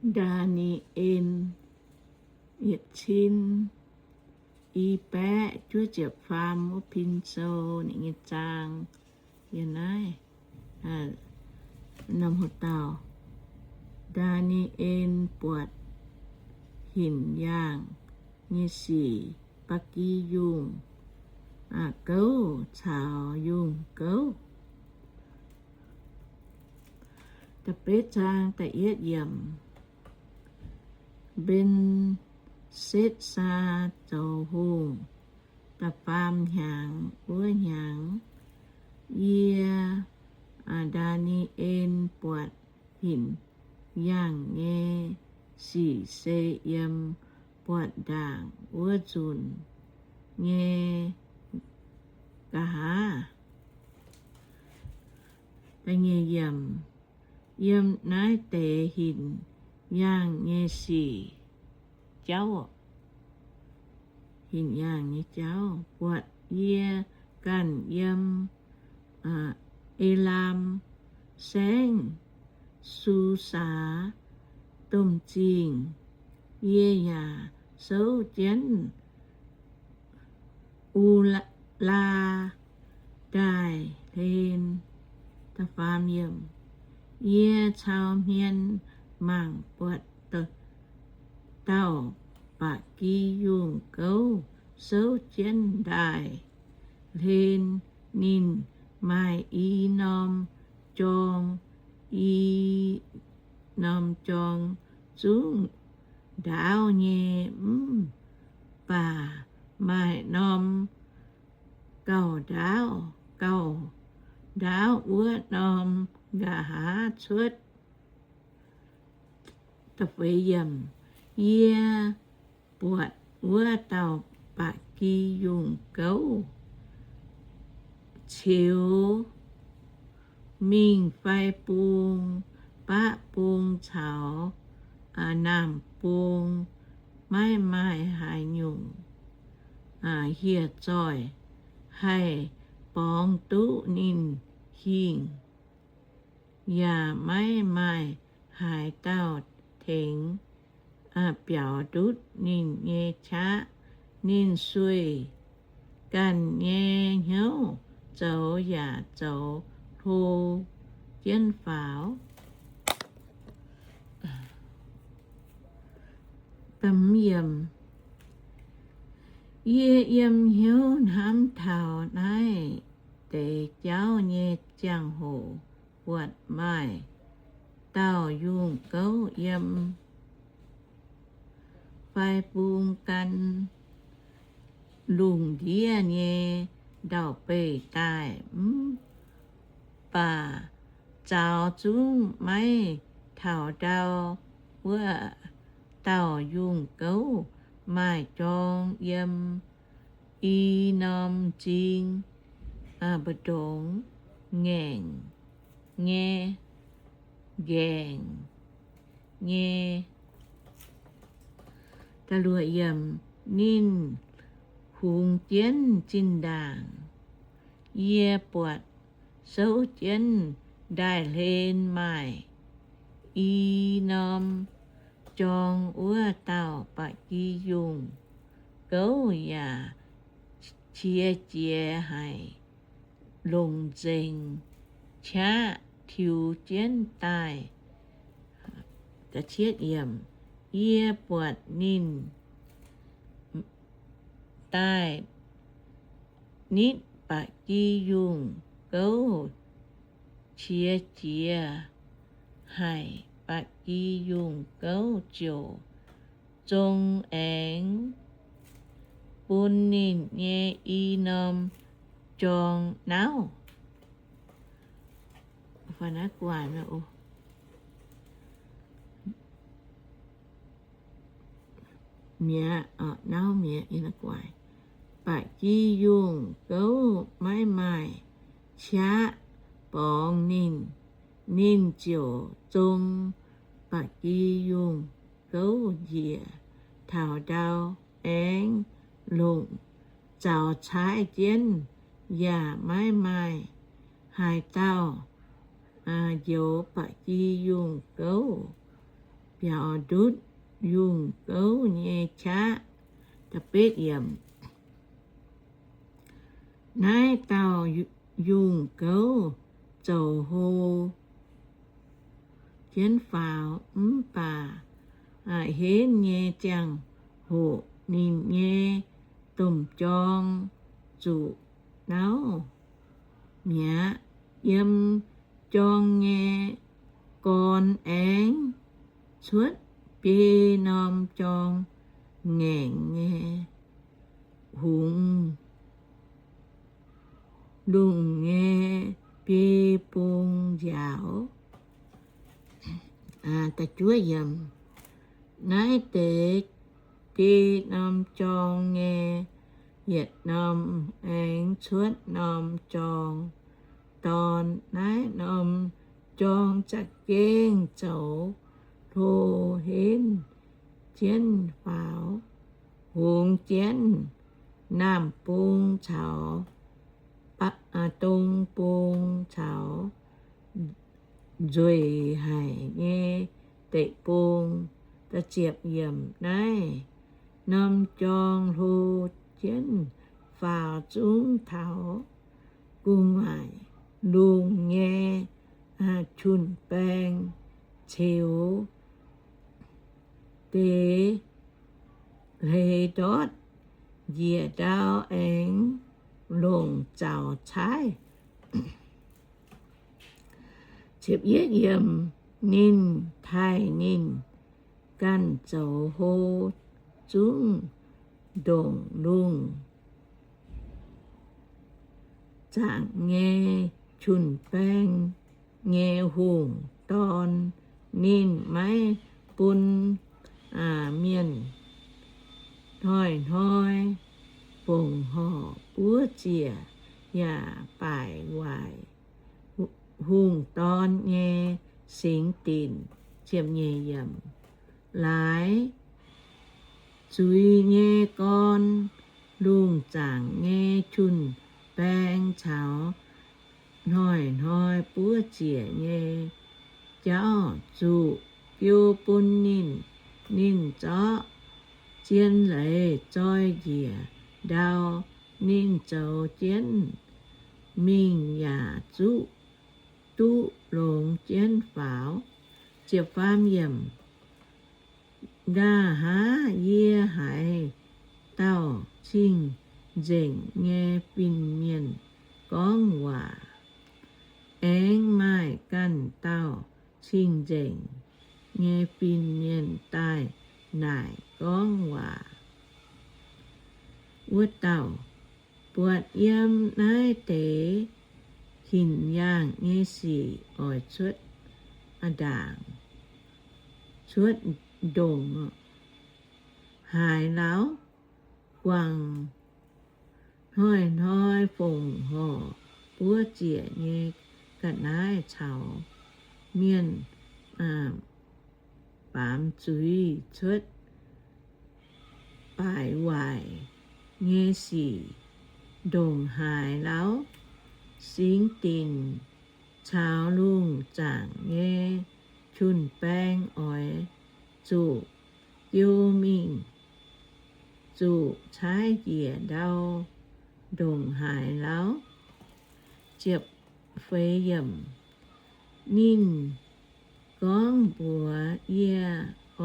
Ndaa^ni^en yietc cin i baeqv juov ziepc faam wuov pin sou ninh nyei zaang yiem naaiv. Norm hoc dauh, Ndaa^ni^en buatc hinc yaangh nyei sic, ba'gi yungh gouv caux yungh gouv. Da'betv zaang da'yietv yiemc. Mben^setv^saa zoux hungh da'faam hnyangx wuov hnyangx, yie, Ndaa^ni^en, buatc hinc yaangh nyei sic se yiem buatc ndaangc wuov nzunc nyei nqa'haav. Yiem naaiv deix hinc yaangh nyei sic jauv, hinc yaangh nyei jauv, buatc yie ganh yiem E^laam Saengv, Susaa Domh Zingh. Yie yaac souv jienv U^laa Ndaaih hlen. Yie cau hmien mangc buatc dauh ba'gi yungh gouv souv jienv ndaaih hlen. Ninh maaih i norm jorng, i norm jorng zungv ndaauv nyei, mv baac maaih norm gauh ndaauv, gauh ndaauv wuov norm nqa'haav cuotv. Yie buatc wuov dauh ba'gi yungh gouv ceux mingh fai bung, baqv bung caux naamh bung, maiv maaih haaix nyungc hieh zoih haih borngz duqv ninh hingh, yaac maiv maaih haaix dauh tengx biaux ndutv ninh nyei qaqv. Ninh sueih ganh nyei hnyouv zoux yaac zoux hlo jienv faaux. Yie yiem hnyouv hnamv taux naaiv deix jauv nyei ziangh hoc buatc maaih dauh yungh gouv yiem fai bung gan lungh ndiev nyei ndau-beih daaih, mv baac zaux zungv maiv taux ndau. Wuov dauh yungh gouv maaih jorng yiem i norm m'zing, mbu'ndongx ngaengc nyei, ngaengc nyei. Ninh hungx jienv zinh ndaangc. Yie buatc souv jienv ndaaih hlen maaih i norm jorng wuov dauh ba'gi yungh gouv yaac qiex jiez haic, longc nzengc qaqv tiux jienv daaih. Yie buatc ninh daaih nitv ba'gi yungh gouv qiex jiez haic. Ba'gi yungh gouv ziouc zong aengx bun ninh nyei i norm jorng nauv. Mi'aqv, nauv mi'aqv. Ba'gi yungh gouv maiv maaih qaqv borngz ninh. Ninh ziouc zong ba'gi yungh gouv njiec taux ndau, aengx longc zaux caaiv jienv, yaac maiv maaih haaix dauh njoux ba'gi yungh gouv. nziaaux ndutv yungh gouv nyei qaqv. Naaiv dauh yungh gouv zoux hlo jienv faaux, mv baac henv nyei ziangh hoc ninh nyei domh jorng zuqc nauv mi'aqv. Yiem jorng nyei gorn aengx cuotv biei norm jorng ngaengc nyei hungx, lungh nyei biei bung nziaaux. Naaiv deix biei norm jorng nyei yietc norm aengx cuotv norm jorng dorn. Naaiv norm jorng za'gengh zoux hlo henv jienv faaux, hungx jienv naamh bung caux dong bung caux nzueic haic nyei deic-bung. Naaiv norm jorng hlo jienv faaux zungv taux gu'nguaaic lungh nyei jun-baeng ceux deix hleix ndortv njiec ndau aengx longc zaux caaiv. Ninh taaih ninh ganh zoux hlo zungv ndongc lungh zaangc nyei jun-baeng nyei hungh dorn. Ninh maiv bun mienh hnoi-hnoi fongc horc buov ziec yaac baaic waaic hungh dorn nyei singx dinc. Laaix zuiz nyei gorn, lungh zaangc nyei jun-baeng caux hnoi-hnoi buov ziec nyei jauv zuqc jiu bun ninh. Ninh zorqv zien leiz zoi njiec ndau. Ninh zoux jienv mingh yaac zuqv duqv longx jienv faaux. Nqa'haav yie haiz dauh cing-nzengc nyei fin-mienh gorngv waac. Aengx maaih ganh dauh cing-nzengc nyei fin-mienh daaih naaic gorngv waac. Wuov dauh buatc yiem naaiv deix hinc yaangh nyei sic oix cuotv ndaangc, cuotv ndongc haaix lauh, guangc hnoi-hnoi fongc horc buov ziec nyei ga'naaiv caux mienh baamz zuiz cuotv baaic waaic nyei sic ndongc haaix lauh, singx dinc caux lungh zaangc nyei jun-baeng oix zuqc jiu mingh, zuqc caaiv njiec ndau ndongc haaix lauh. Ninh gorngv mbuox yie,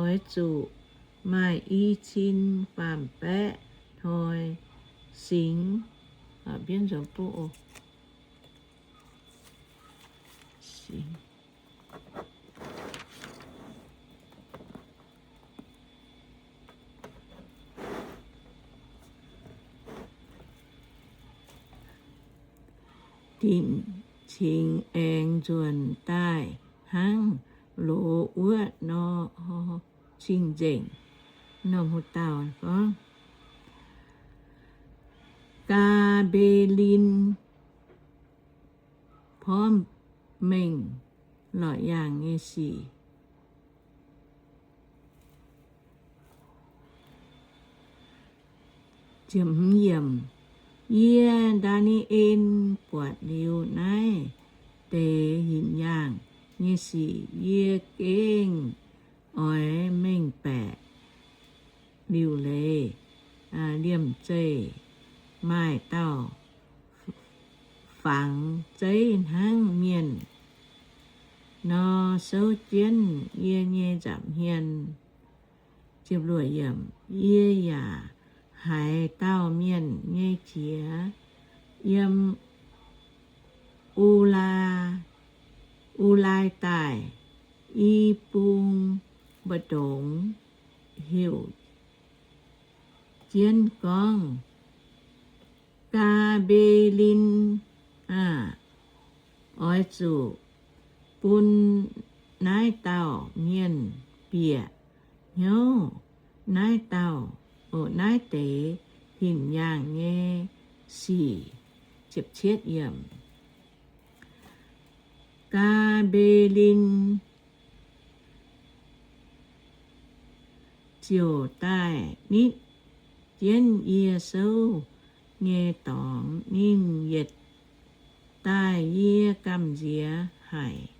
oix zuqc maaih i cin faam-baeqv hnoi singx dinc cingx aengx nzuonx daaih hnangv loz wuov nor. Cing-nzengc, norm hu dauh gorngv, Gaa^mbe^lin porv mengh lorqc yaangh nyei sic. Yie, Ndaa^ni^en, buatc liuz naaiv deix hinc yaangh nyei sic, yie gengh oix mengh baeqc liuc leiz liemh zeih. Maaih dauh fangx zeiv hnangv mienh nor souv jienv yie nyei nza'hmien. Yie yaac haiz dauh mienh nyei qiex yiem U- Ulai daaih i bung mbu'ndongx heuc jienv gorngv, Gaa^mbe^lin aah! Oix zuqc bun naaiv dauh mienh bieqc hnyouv naaiv dauh, naaiv deix hinc yaangh nyei sic. Gaa^mbe^lin ziouc daaih nitv jienv yie souv nyei dorngx. Ninh yietc daaih yie gamh nziex haic,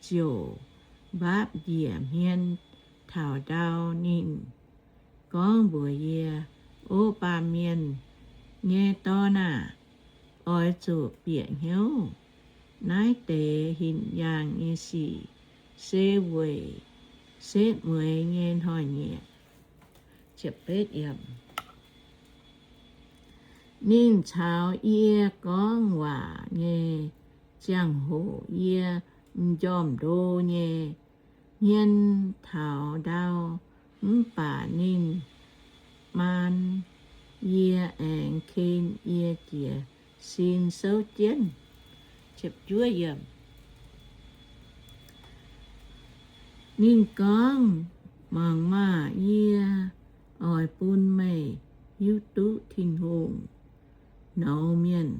ziouc mbaapv njiec hmien taux ndau. Ninh gorngv mbuox yie, O baamh mienh nyei dorn aah! Oix zuqc bieqc hnyouv naaiv deix hinc yaangh nyei sic, se weic setv mueiz nyei hnoi-nyieqc. Ninh caux yie gorngv waac nyei ziangh hoc yie m'njormh ndo nyei hmien taux ndau, mv baac ninh maan yie aengx ken yie jiez sin souv jienv. Ninh gorngv, Mangc maah! Yie oix bun meih hiuv duqv Tin-Hungh nouz mienh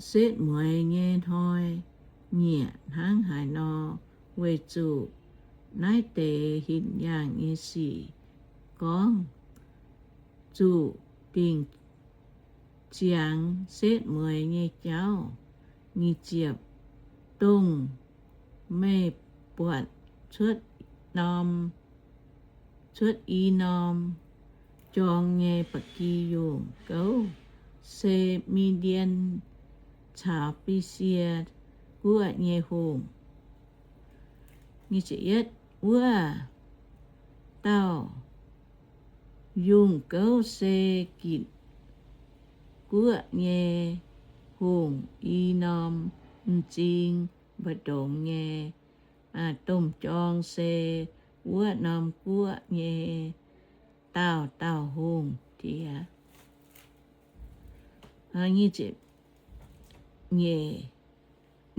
setv mueiz nyei hnoi-nyieqc hnangv haaix nor, weic zuqc naaiv deix hinc yaangh nyei sic gorngv zuqc dingc ziangx setv mueiz nyei jauv. Dongh meih buatc cuotv norm, cuotv i norm jorng nyei ba'gi yungh gouv se Mi^ndien caux Besie Guoqv nyei hungh. Wuov dauh yungh gouv se Gitc Guoqv nyei hungh i norm m'zing mbu'ndongx nyei domh jorng se wuov norm guoqv nyei dauh dauh hungh diex.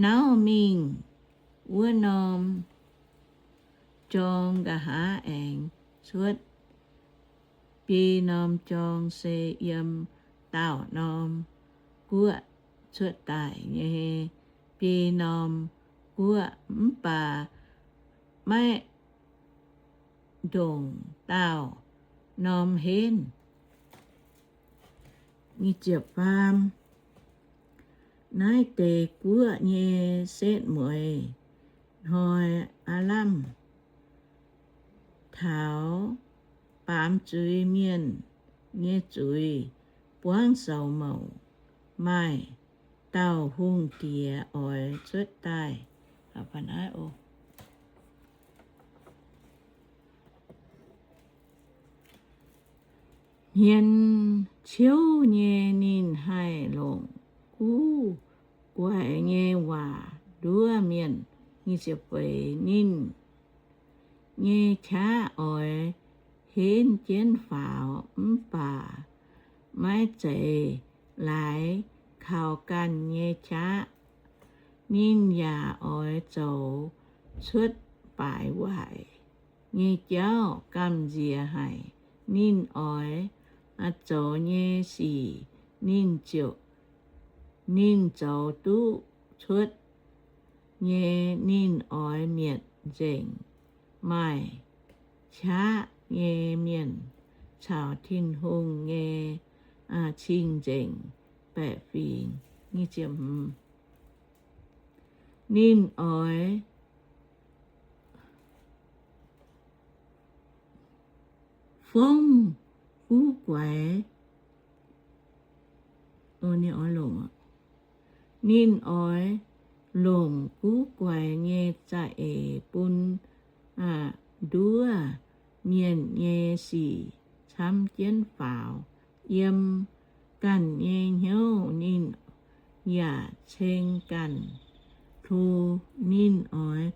Nauv mingh wuov norm jorng nqa'haav aengx cuotv biei norm jorng se yiem dauh norm guoqv cuotv daaih nyei biei norm guoqv, mv baac maiv ndongc dauh norm henv. Naaiv deix guoqv nyei setv mueiz hnoi aav lamh taux baamz zuiz mienh nyei zuiz buangv soux mouc, maaih dauh hungh diex oix cuotv daaih. Hmien ciouv nyei ninh haih longc guv guaix nyei waac nduov mienh. Ninh nyei qaqv oix henv jienv faaux, mv baac maiv zeiz laaix kaux ganh nyei qaqv. Ninh yaac oix zoux cuotv baaix waaic nyei jauv gamh nziex haic. Ninh oix zoux nyei sic ninh ziouc, ninh zoux duqv cuotv nyei. Ninh oix mietc nzengc maaih qaqv nyei mienh caux Tin-Hungh nyei cing-nzengc baeqc fingx. Ninh oix fongv guv guaix. Ninh oix longc guv guaix nyei za'eix bun nduov mienh nyei sic camv jienv faaux. Yiem ganh nyei hnyouv ninh yaac ceng ganh hlo. Ninh oix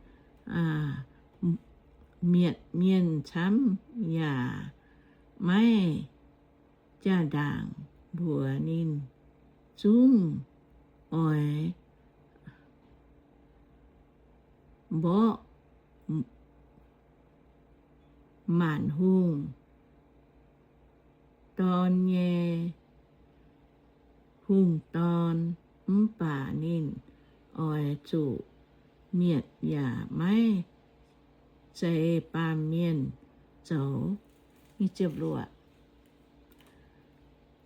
mietc mienh camv yaac maiv jaa-ndaangc mbuox ninh. Zungv oix mborqv maanc hungh dorn nyei hungh dorn, mv baac ninh oix zuqc mietc yaac maiv zeix baamh mienh zoux.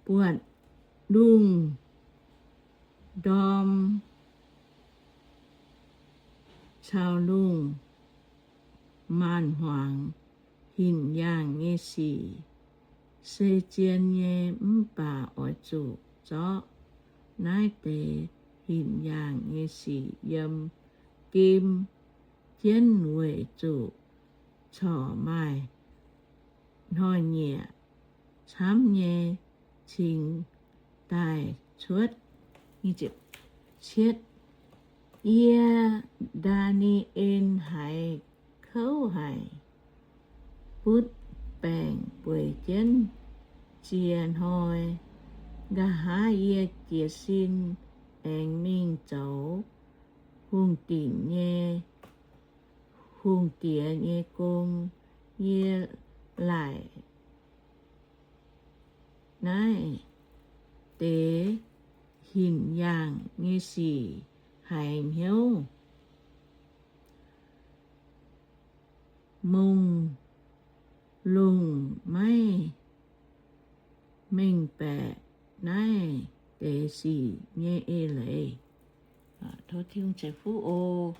Buatc lungh ndorm caux lungh maanc hmuangx hinc yaangh nyei sic se zien nyei, mv baac oix zuqc zorqv naaiv deix hinc yaangh nyei sic yiem gem jienv weic zuqc corc maaih hnoi-nyieqc camv nyei cingx daaih cuotv. Yie, Ndaa^ni^en, haiz kouv haic, butv baengc bueix jienv ziex hnoi. Nqa'haav yie jiez sin aengx mingh zoux hungh dinc nyei, hungh diex nyei gong. Yie laaic naaiv deix hinc yaangh nyei sic haiz hnyouv. Mongh longh maiv mengh baeqc naaiv deix sic nyei eix leiz. Tov Tin-Hungh ceix fuqv oc.